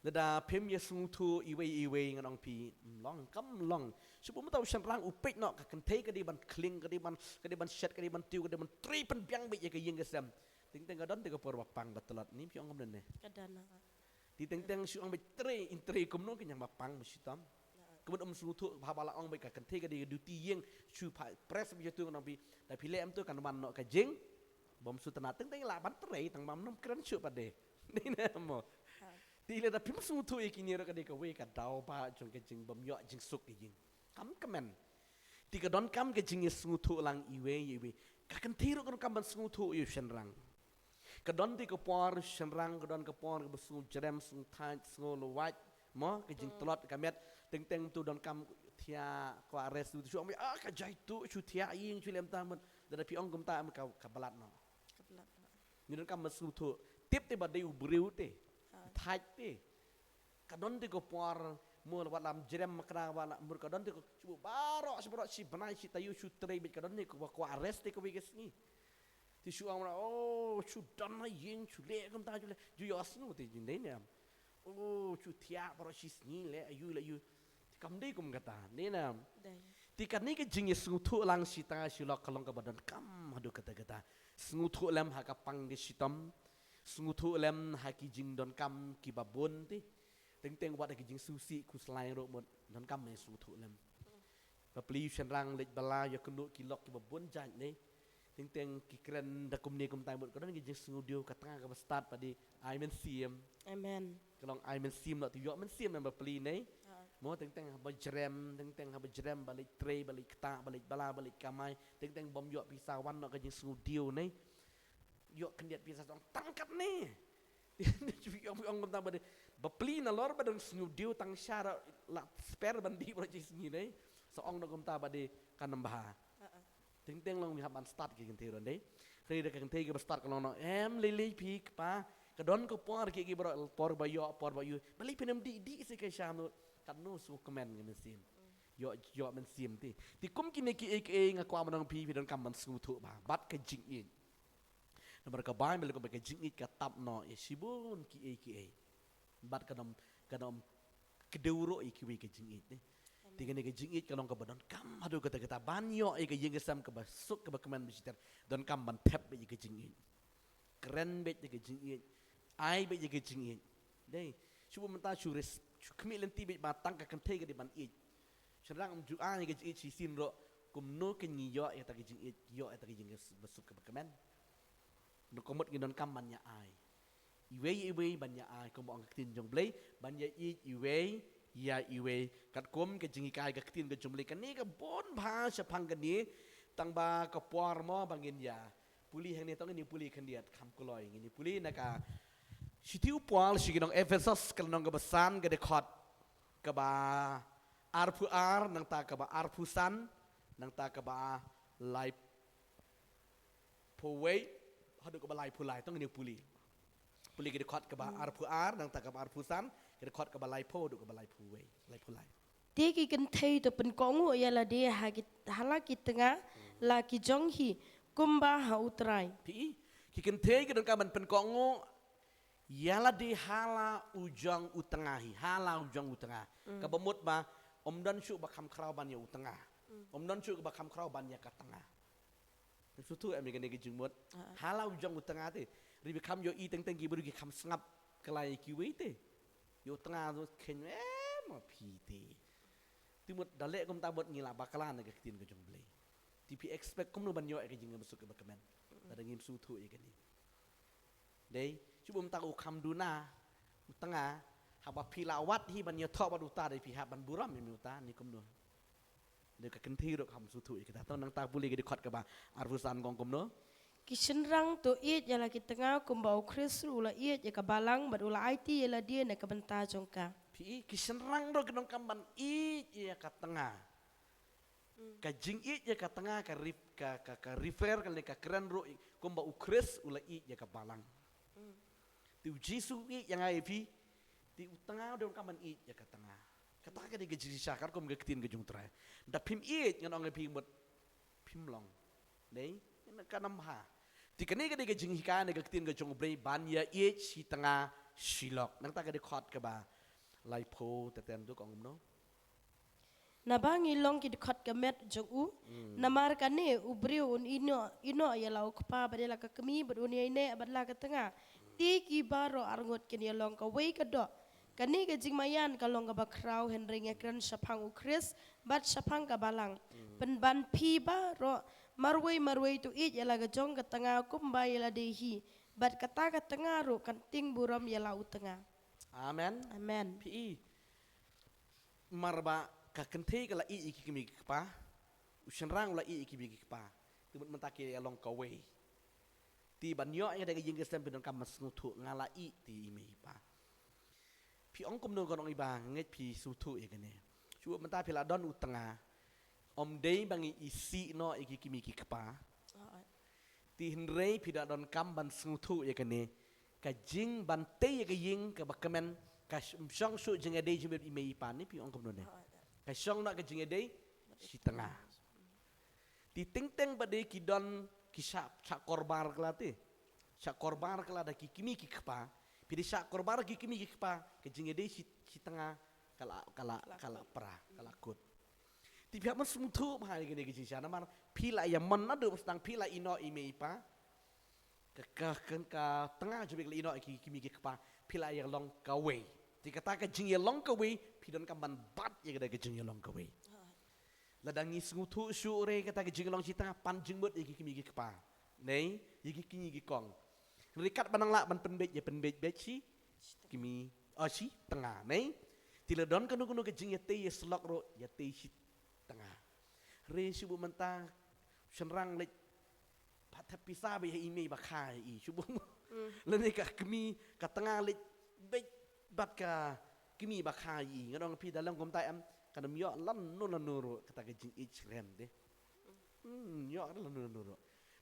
Lada phim ïasngewthuh iwei ïa iwei ngan ong phi ym long kam long. Shu bun mynta u shynrang u peit noh ka kynthei ka dei ban khling ka dei ban, ka dei ban shet ka dei ban tiew ka dei ban trei pynbiang beit ïa ka ïing ka sem. Teng teng ka don te ka por ba pang ba tlot ni phi ong kumne. Ka don. Te teng teng shu ong beit trei in trei kumno ka ñiang ba pang ba shitom. Ka mut ym sngewthuh ba haba la ong beit ka kynthei ka dei ka duty ïing shu pha press beit ïa tu ngan ong phi da phi leh em tu kan wan noh ka jing. Bym sngewtynnat teng teng lah ban trei tang bym nym kren shuh pat de. Dei ne mo. Te lada phim sngewthuh ïa kine ruh ka dei kawei ka daw ba jong ka jingbym ïoh jingsuk ka ïing. Kam kmen. Te ka donkam ka jingïasngewthuh lang iwei ïa iwei. Ka kynthei ruh ka donkam ban sngewthuh ïa u shynrang. Ka don te ka por shynrang ka don ka por kaba sngew jrem sngew thait sngew lwait mo ka jingtlot ka met teng teng tu donkam thiah kwah rest tu shu ong ah ka jai tu shu thiah ïing shu lem ta mut da phi ong kumta ka, ka balat noh. Ka balat noh. Ngi donkam ban sngewthuh tip te ba dei u briew te. Thait te. Ka don te ka por mo wat lam jrem makna wat lam mur ka don te ka shu baroh shu baroh shi bnai shi taïew shu trei beit ka don te ka kwah rest te kawei ka sngi. Te shu ong oh shu don ha ïing shu leh kumta shu leh ju ïohsngew te jingdei ne em. Oh, shu thiah baroh shi sngi leh aiu leh aiu. Te kam dei kum kata. Dei na. Dei. Te kane ka jingïasngewthuh lang shitang shilok ka long kaba donkam haduh katta katta. Sngewthuh lem ha ka pang ka shitom. Sngewthuh lem ha ki jingdonkam kiba bun te. Teng teng wat ha ki jingsngewsih khuslai ruh mut donkam ïasngewthuh lem. Bapli u shynrang leit bylla ïakynduh ki lok kiba bun jait ne. Teng teng ki kren da kumne kumtai mut ka don ki jingsngewdiaw, ka tnga kaba stad ba dei ai mynsiem. Amen. Ka long ai mynsiem noh, te ïoh mynsiem em bapli ne. Ah. Mo teng teng haba jrem, teng teng haba jrem ba leit trei, ba leit ktah, ba leit bylla, ba leit kamai, teng teng bym ïoh pisa wan noh ka jingsngewdiaw ne. Ïoh khyndiat pisa sa ong tang katne. Ïoh ong kumta ba dei. Bapli nalor ba dang sngewdiaw tang sha la spare ban dih baroh shi sngi ne. Sa ong noh kumta ba dei kan ym bha. Ah, ah. Teng teng long ïa ban stad ki kynthei ruh dei. Hynrei da ka kynthei kaba stad ka long noh em lei lei phi kpa. Ka don ka por ki ki baroh por ba ïoh por ba ïoh. Balei phin ym dih dih seh ka sha mut. Katno sngewkmen ka mynsiem. Ïoh ïoh mynsiem te. Te kum kine kiei kiei nga kwah ban ong phi phi donkam ban sngewthuh bha. Bad ka jingïeit. Namar ka Baibl ka ong ba ka jingïeit ka tap noh ïa shibun kiei kiei. Bad kan ym kan ym kdew ruh ïa kiwei ka jingïeit ne. Amen. Te kane ka jingïeit ka long kaba donkam haduh katta katta ban ïoh ïa ka ïing ka sem kaba suk kaba kmen ba shitrhem. Donkam ban thep beit ïa ka jingïeit. Kren beit ïa ka jingïeit. Ai beit ïa ka jingïeit. Dei. Shu bun mynta shu res shu khmih lynti beit ba tang ka kynthei ka dei ban ïeit. Shynrang ym ju ai ïa ka jingïeit shisien ruh kumno kan ngi ïoh ïa kata ka jingïeit, ïoh ïa kata ka jingïeit ba suk kaba kmen. Ngi ka mut ngi donkam ban ïa ai. Iwei iwei ban ïa ai kumba ong ka ktien jong U Blei, ban ïa ïeit iwei ïa iwei. Katkum ka jinghikai ka ktien ka jong U Blei kane ka bun bha shaphang kane, tang ba ka por mo ba ngin ïa pule hangne, tang ngin ïa pule khyndiat kham kloi, ngin ïa pule na ka shithi u Paul sha ki nong Ephesos ka lynnong kaba san ka dkhot kaba arphew ar, nangta kaba arphew san, nangta kaba laiphew wei haduh kaba laiphew lai, tang ngin ïa pule. Pule ki dkhot kaba arphew ar, nangta kaba arphew san, ki dkhot kaba laiphew haduh kaba laiphew wei, laiphew lai. Te ki kynthei to pynkohnguh ïa lade ha ki, ha la ki tnga la ki jong hi kumba ha U Trai. Phi i, ki kynthei ki donkam ban pynkohnguh ïa lade ha la u jong u tnga hi, ha la u jong u tnga. Mm. Kaba mut ba ym don shuh ba kham khraw ban ïa u tnga. Mm. Ym don shuh ba kham khraw ban ïa ka tnga. Sngewthuh em ïa kane ka jingmut. Ah. Ha la u jong u tnga te. Ri ba kham ïohi teng teng ki briew ki kham sngap kylla ïa kiwei te. Ïa u tnga tu kheiñ em ma phi te. Te mut da leh kumta mut ngi la bakla na ka ktien ka jong U Blei. Te phi expect kumno ban ïoh ïa ka jingim ba suk kaba kmen. Lada ngim sngewthuh ïa kane. Dei, shu bun mynta u kham duna, u tnga, haba phi la wad hi ban ïathoh bad uta dei phi hap ban burom ïa me uta, ne kumno. Dei ka kynthei ruh kham sngewthuh ïa kata, to nangta pule ki dkhot kaba arphew san ka ong kumno. Ki shynrang to ïeit ïa la ki tnga kumba U Khrist ruh u la ïeit ïa ka balang bad u la aiti ïa lade na ka bynta jong ka. Phi i, ki shynrang ruh ki donkam ban ïeit ïa ka tnga. Mm. Ka jingïeit ïa ka tnga ka ref-, ka, ka, ka refer ka lane ka kren ruh i-, kumba U Khrist u la ïeit ïa ka balang. Mm. Te U Jisu u ïeit ïa nga ïa phi, te u tnga u donkam ban ïeit ïa ka tnga. Kata ka dei ka jingshisha katkum ka ktien ka jong U Trai. Da phim ïeit ngan ong ïa phi mut phim long. Dei, ngan ka nam ha. Te kane ka dei ka jinghikai na ka ktien ka jong U Blei ban ïa ïeit shi tnga shi lok. Nangta ka dei dkhot kaba laiphew, te ten tu ka ong kumno. Naba ngi long ki dkhot ka met jong u. Mm. Namar kane u briew un ïehnoh, ïehnoh ïa la u kpa bad ïa la ka kmie bad un ïaineh bad la ka tnga. Te ki baroh arngut kin ïalong kawei ka doh. Kane ka jingmaïan ka long kaba khraw hynrei ngi kren shaphang U Khrist bad shaphang ka balang. Mm. Pynban phi baroh marwei marwei to ïeit ïa la ka jong ka tnga kumba ïa lade hi. Bad kata ka tnga ruh kan tieng burom ïa la u tnga. Amen. Amen. Phi i. Mar ba ka kynthei ka la ïeit ïa ki kmie ki kpa. U shynrang u la ïeit ïa ki kmie ki kpa. Te mut mynta ki ïalong kawei. Te ban ïoh ïa ka ïing ka sem phi donkam ban sngewthuh nga la ïeit te i mei i pa. Phi ong kumno ka nong i ba ngeit phi sngewthuh ïa kane. Shu mynta phi la don u tnga. Ym dei ba ngi isih noh ïa ki kmie ki kpa. Te hynrei phi da donkam ban sngewthuh ïa kane. Ka jing ban tei ïa ka ïing kaba kmen ka sh-, shong shuh jingïadei jingmut i mei i pa ne phi ong kumno ne. Ka shong noh ka jingïadei shi tnga. Te teng teng ba dei ki don ki shah, shah korbar kylla te. Shah korbar kylla da ki kmie ki kpa. Phi da shah korbar ki kmie ki kpa, ka jingïadei shi, shi tnga, ka la, ka la, ka la pra, ka la kut. Te phi hap ban sngewthuh bha ïa kane ka jingshisha namar phi la ïa mon naduh ba sdang, phi la ïehnoh ïa i mei i pa. Ka, ka, ka, ka tnga jong phi ka la ïehnoh ïa ki kmie ki kpa, phi la ïa long kawei. Te kata ka jingïalong kawei, phi donkam ban bat ïa kata ka jingïalong kawei. Lada ngi sngewthuh shuh re kata ka jinglong shi tnga, pan jingmut ïa ki kmie ki kpa, ne ïa ki kñi ki kong. Hynrei katba nang lah ban pynbeit, ïa pynbeit beit shi kmie, oh, shi tnga, ne. Te lada don kano kano ka jingïatei ïasyllok ruh, ïatei shi tnga. Hynrei shu bun mynta u shynrang leit pat thep pisa beit ha i mei ba kha ïa i, shu bun. Lane ka kmie, ka tnga leit beit bad ka kmie ba kha ïa i. Nga ong phi, da long kumta em, kan ym ïoh lano lano ruh kata ka jingïeit syriem te. Hmm, ïoh lano lano ruh.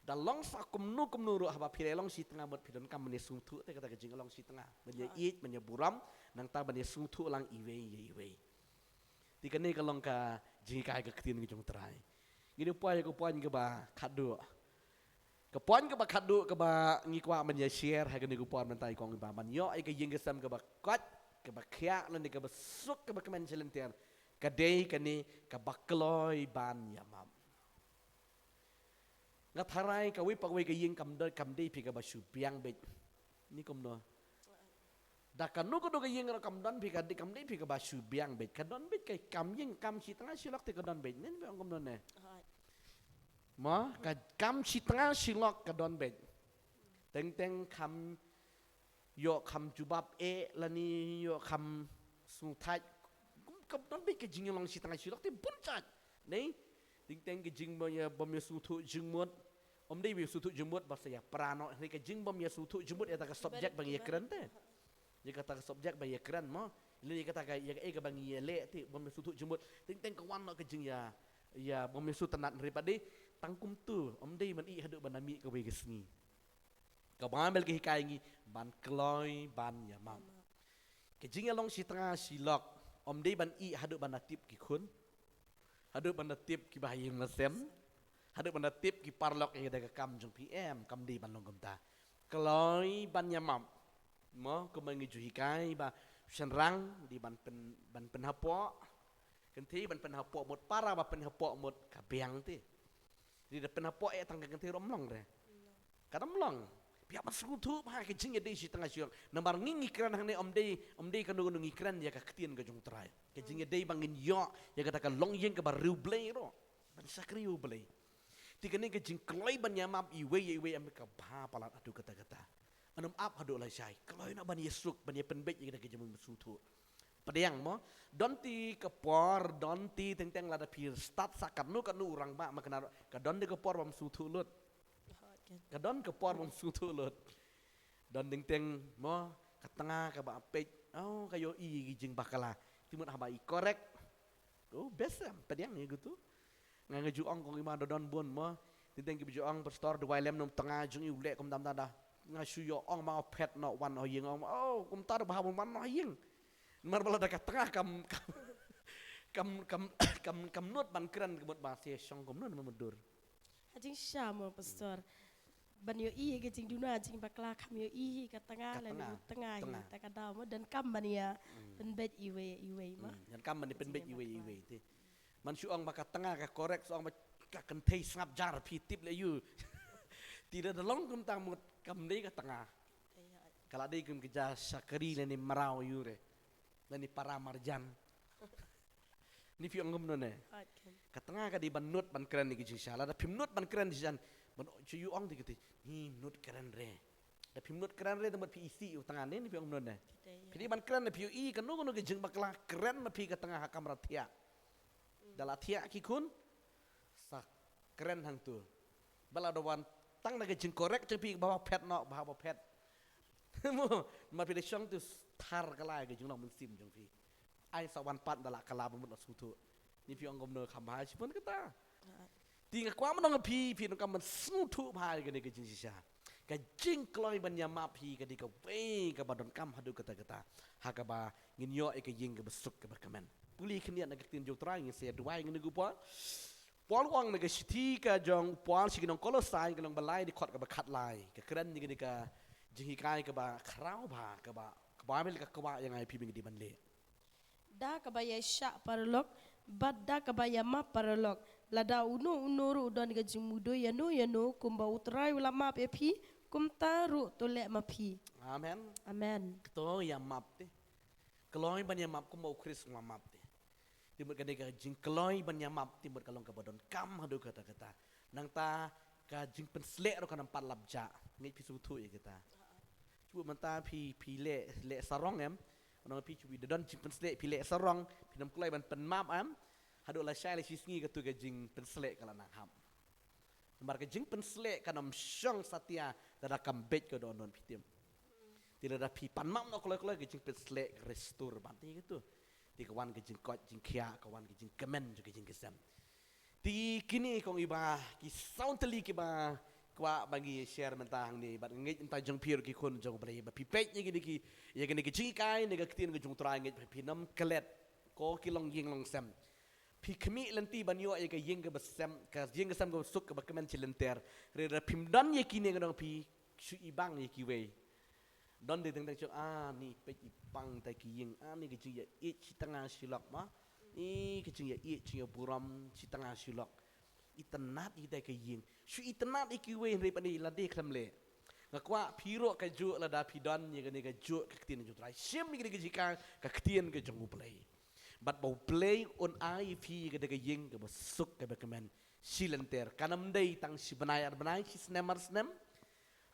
Da long sa kumno kumno ruh, haba phi la long shi tnga mut, phi donkam ban ïasngewthuh te kata ka jinglong shi tnga, ban ïaieit, ban ïaburom, nangta ban ïasngewthuh lang iwei ïa iwei. Te kane ka long ka jinghikai ka ktien ka jong U Trai. Ngin ïa poi ïa ka point kaba khatduh. Ka point kaba khatduh kaba ngi kwah ban ïa share ha kane ka por mynta, i kong i bah, ban ïoh ïa ka ïing ka sem kaba koit, kaba khiah lane kaba suk, kaba kmen sha lynter, ka dei kane kaba kloi ban ïamap. Nga tharai kawei pa kawei ka ïing kam dei, kam dei phi kaba shu biang beit. Ni kumno? Da kano kano ka ïing ruh kam don phi ka dei, kam dei phi kaba shu biang beit. Ka don beit ka kam ïing, kam shi tnga shi lok te ka don beit. Nin phi ong kumno ne? Mo, ka kam shi tnga shi lok ka don beit. Teng teng kham ïoh kham jubab eh lane ïoh kham sngewthait. Kum kam don beit ka jinglong shi tnga shi lok te bun jait. Ne? Teng teng ka jing bym ïa, bym ïasngewthuh jingmut. Ym dei bym ïasngewthuh jingmut ba sa ïa pra noh. Hynrei ka jing bym ïasngewthuh jingmut ïa kata ka subject ba ngi ïa kren te. Ïa kata ka subject ba ïa kren mo. Lane ïa kata ka, ïa kaei kaba ngi ïa leh te, bym ïasngewthuh jingmut. Teng teng ka wan noh ka jingïa, ïa bym ïasngewtynnat, hynrei pat dei tang kumta, ym dei ban ïeh haduh ban da mih kawei ka sngi. Ka Baibl ka hikai ngi ban kloi ban ïamap. Ka jingïalong shi tnga shi lok ym dei ban ïeh haduh ban da tip ki khun, haduh ban da tip ki bahaïing bahasem, haduh ban da tip ki paralok ïa kata ka kam jong phi, em, kam dei ban long kumta. Kloi ban ïamap. Mo, kumba ngi ju hikai ba u shynrang dei ban pyn, ban pynhapoh kynthei, ban pynhapoh mut, para ba pynhapoh mut ka biang te. Dei da pynhapoh eh tang ka kynthei ruh ym long re. Ka da ym long. Phi hap ban sngewthuh bha ka jingïadei shi tnga shi lok. Namar ngi ngi kren hangne ym dei, ym dei kano kano, ngi kren ïa ka ktien ka jong U Trai. Ka jingïadei ba ngin ïoh ïa kata ka longïing kaba riewblei ruh. Ban shakri U Blei. Te kane ka jingkloi ban ïamap iwei ïa iwei em, ka bha palat haduh katta katta. Ym ap haduh lashai. Kloi noh ban ïasuk, ban ïapynbeit ïa kata ka jingmut, sngewthuh. Pdiang mo, don te ka por, don te teng teng lada phi stad sa katno katno u rangbah ma kane, ka don te ka por bym sngewthuh lut. Ka don ka por bym sngewthuh lut. Don teng teng mo, ka tnga kaba peit, oh, ka ïohi ki jingbakla. Te mut haba i correct, oh, best em, pdiang ïa kito. Nga, nga ju ong, kong i ma, da don bun mo. Teng teng kiba ju ong, pastor, duwai lem na u tnga jong i, u leh kumta kumta da. Nga shu ïoh ong ma, phet noh wan ha ïing, ong ma, oh, kumta da bha ban wan noh ha ïing. Namar ba lada ka tnga kam, kam, kam, kam, kam nud ban kren, ka mut ba sa shong kumno na mutdur. Ha jingshisha mo, pastor. Ban ïohi ïa ka jingduna jingbakla, kham ïohi hi ka tnga lane u tnga hi, ta ka daw mo, donkam ban ïa pynbeit iwei ïa iwei mo. Hmm, donkam ban ïa pynbeit iwei ïa iwei te. Man shu ong ba ka tnga ka correct, shu ong ba ka kynthei sngap jar, phi tip leh ïa u. Te da long kumta mut kam dei ka tnga. Ka la dei kum ka ja shakri lane mraw ïa u re. Lane para marjan. Ni phi ong kumno ne? Ka tnga ka dei ban nud ban kren ïa ki jingshisha. Lada phim nud ban kren jingshisha, ban shu ïoh ong te kynthei, ni nud kren re. Da phim nud kren re, te mut phi isih ïa u tnga ne, ni phi ong kumno ne? Phi dei ban kren, da phi ïohi kano kano ka jingbakla, kren ma phi ka tnga ha kamra thiah. Da la thiah ki khun, sa kren hangto. Ba lada wan tang na ka jing correct jong phi, ba phet noh, ba phet. Mo, ma phi da shong te, thar kylla ka jinglong mynsiem jong phi. Ai sa wan pat da la kylla ba mut la sngewthuh. Ni phi ong kumno, kham bha shibun kata. Te nga kwah ban ong ïa phi, phi donkam ban sngewthuh bha ïa kane ka jingshisha. Ka jingkloi ban ïamap hi ka dei kawei kaba donkam haduh katta katta. Ha kaba ngin ïoh ïa ka ïing kaba suk kaba kmen. Pule khyndiat na ka ktien jong U Trai, ngin sa ïa duwai ha kane ka por. Paul u ong na ka shithi ka jong u Paul sha ki nong Kolosai, ka lynnong ba lai, dkhot kaba khatlai. Ka kren ïa kane ka jinghikai kaba khraw bha kaba ka Baibl ka kwah ïa nga ïa phi ba ngi dei ban leh. Da kaba ïa shah paralok, bad da kaba ïa map paralok. Lada uno uno ruh u don ka jingmudui ïano ïano, kumba U Trai u la map ïa phi, kumta ruh to leh ma phi. Amen. Amen. Kto ïa map te. Kloi ban ïa map kumba U Khrist u la map te. Te mut kane ka jingkloi ban ïa map te mut ka long kaba donkam haduh katta katta. Nangta ka jingpynsleh ruh kan ym pat lap jah. Ngeit phi sngewthuh ïa kata. Shu mynta phi, phi leh, leh sarong em. Nang phi shu da don jingpynsleh, phi leh sarong, phi nym kloi ban pynmap em. Haduh lashai lashisngi katu ka jingpynsleh ka la nang hap. Namar ka jingpynsleh kan ym shong satia lada kam beit ka dohnud, phi tip. Te lada phi pan map noh kloi kloi, ka jingpynsleh ka restore ban te katu. Te ka wan ka jingkoit jingkhiah, ka wan ka jingkmen jong ka jingkyrshan. Te kine kong i ba, ki saw tylli kiba kwah ba ngi share mynta hangne, bad ngeit mynta jong phi ruh ki khun jong U Blei ba phi peit ïa kine ki, ïa kine ki jinghikai ne ka ktien ka jong U Trai, ngeit ba phin ym klet. Ko ki longïing longsem. Phi khmih lynti ban ïoh ïa ka ïing kaba sem, ka ïing ka sem kaba suk kaba kmen shi lynter. Hynrei lada phim don ïa kine, nga ong phi shu ibang ïa kiwei. Don de teng teng shu, ah, ni peit ibang ta ki ïing, ah, ni ka jingïaieit shi tnga shi lok ma. Ni ka jingïaieit jingïaburom shi tnga shi lok. Itynnad ïa ta ka ïing. Shu itynnad ïa kiwei, hynrei pat ni lade khlem leh. Nga kwah phi ruh kajuh lada phi don ïa kane kajuh ka ktien jong U Trai. Shim ïa kane ka jinghikai ka ktien ka jong U Blei. Bad ba U Blei un ai ïa phi ïa kane ka ïing kaba suk kaba kmen shi lynter. Kan ym dei tang shi bnai ar bnai, shi snem ar snem.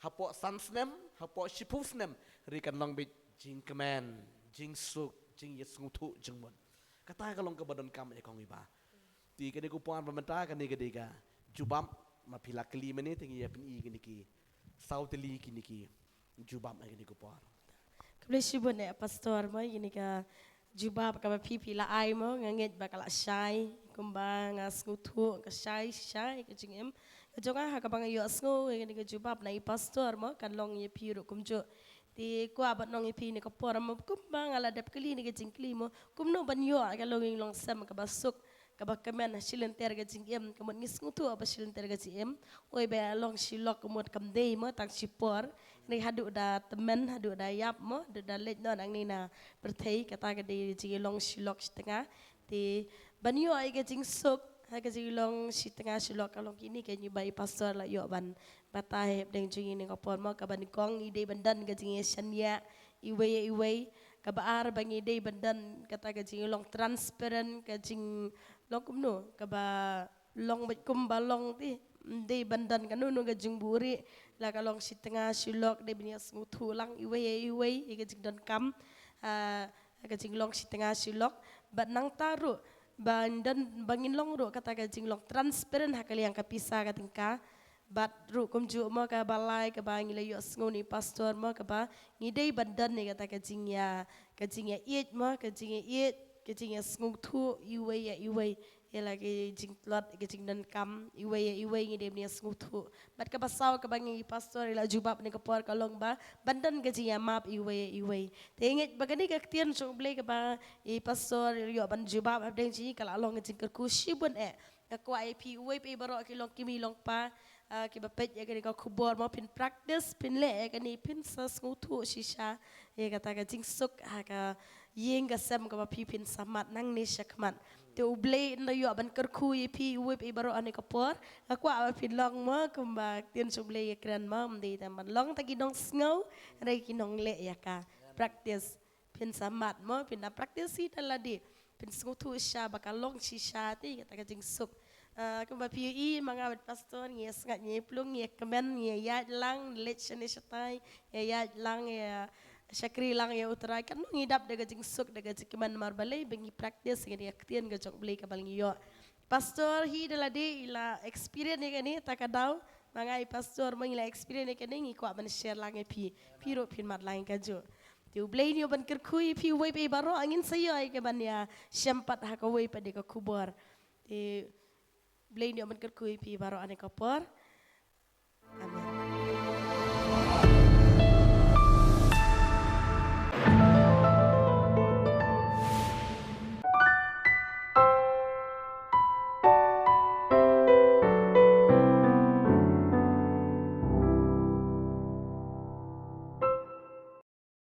Hapoh san snem, hapoh shiphew snem, hynrei kan long beit jingkmen, jingsuk, jingïasngewthuh jingmut. Kata ka long kaba donkam ïa kong i ba. Te kane ka por ba mynta kane ka dei ka jubab, ma phi la kylli mynne te ngi ïa pyni kine ki saw tylli kine ki jubab ha kane ka por. Khublei shibun eh Pastor mo, ïa kane ka jubab kaba phi phi la ai mo, nga ngeit ba ka la shai, kumba nga sngewthuh ka shai, shai ka jingim. Ka jong nga ha kaba nga ïohsngew ïa kane ka jubab na i Pastor mo, kan long ïa phi ruh kumjuh. Te kwah ban ong ïa phi ne ka por mo, kumba nga la dep kylli ne ka jingkylli mo, kumno ban ïoh ka longïing longsem kaba suk, kaba kmen ha shi lynter ka jingim, ka mut ngi sngewthuh ba shi lynter ka jingim. Oi ba long shi lok ka mut kam dei mo tang shi por. Hynrei haduh da tymmen, haduh da ïap mo, haduh da leit noh nangne na pyrthei, kata ka dei jingïalong shi lok shi tnga. Te ban ïoh ïa ka jingsuk ha ka jinglong shi tnga shi lok, ka long kine kine ba i Pastor la ïoh ban batai hapdeng jong ngi ne ka por mo, kaba nyngkong ngi dei ban don ka jingïashaniah iwei ïa iwei, kaba ar ba ngi dei ban don kata ka jinglong transparent, ka jinglong kumno, kaba long beit kumba long te, dei ban don kano kano ka jingbuhrieh, la ka long shi tnga shi lok, dei ban ïasngewthuh lang iwei ïa iwei ïa ka jingdonkam, ah, ka jinglong shi tnga shi lok, bad nangta ruh ban don, ba ngin long ruh kata ka jinglong transparent ha ka liang ka pisa ka tyngka, bad ruh kumjuh mo kaba lai kaba ngi la ïohsngew na i Pastor mo, kaba ngi dei ban don ïa kata ka jingïa, ka jingïaieit mo, ka jingïaieit, ka jingïasngewthuh iwei ïa iwei. Ïa la ka jingtlot, ka jingdonkam iwei ïa iwei, ngi dei ban ïasngewthuh. Bad kaba saw kaba ngi i Pastor i la jubab ne ka por ka long ba ban don ka jingïamap iwei ïa iwei. Te ngeit ba kane ka ktien jong U Blei kaba i Pastor i la ïoh ban jubab hapdeng jong ngi ka la long ka jingkyrkhu shibun eh. Nga kwah ïa phi uwei pa uwei baroh ki longkmie longkpa, ah, kiba peit ïa kane ka khubor mo, phin practice, phin leh ïa kane, phin sa sngewthuh shisha ïa kata ka jingsuk ha ka ïing ka sem kaba phi phin sa mad nangne shakhmat. Te U Blei un da ïoh ban kyrkhu ïa phi uwei pa uwei baroh ha kane ka por. Nga kwah ba phin long mo kumba ktien jong U Blei ka kren mo, ym dei tang ban long tang ki nongsngew, hynrei ki nongleh ïa ka. Practice. Phin sa mad mo, phin da practice hi da lade. Phin sngewthuh shisha ba ka long shisha te kata ka jingsuk. Ah, kumba phi ïohi, ma nga bad Pastor ngi ïa sngap, ngi ïa plung, ngi ïa kmen, ngi ïa ïaid lang, leit shane shatai, ngi ïa ïaid lang, ngi ïa shakri lang ïa U Trai, katno ngi dap da ka jingsuk, da ka jingkmen, namar balei ba ngi practice ïa ka ktien ka jong U Blei kaba ngi ïoh. Pastor hi da lade i la experience ïa kane, ta ka daw ma nga i Pastor mo ngi la experience ïa kane, ngi kwah ban share lang ïa phi. Phi ruh phin mad lang ïa kajuh. Te U Blei un ïoh ban kyrkhu ïa phi uwei pa uwei baroh, ngin sa ïoh ïa kaban ïashem pat ha kawei pat de ka khubor. Te U Blei un ïoh ban kyrkhu ïa phi baroh ha kane ka por. Amen.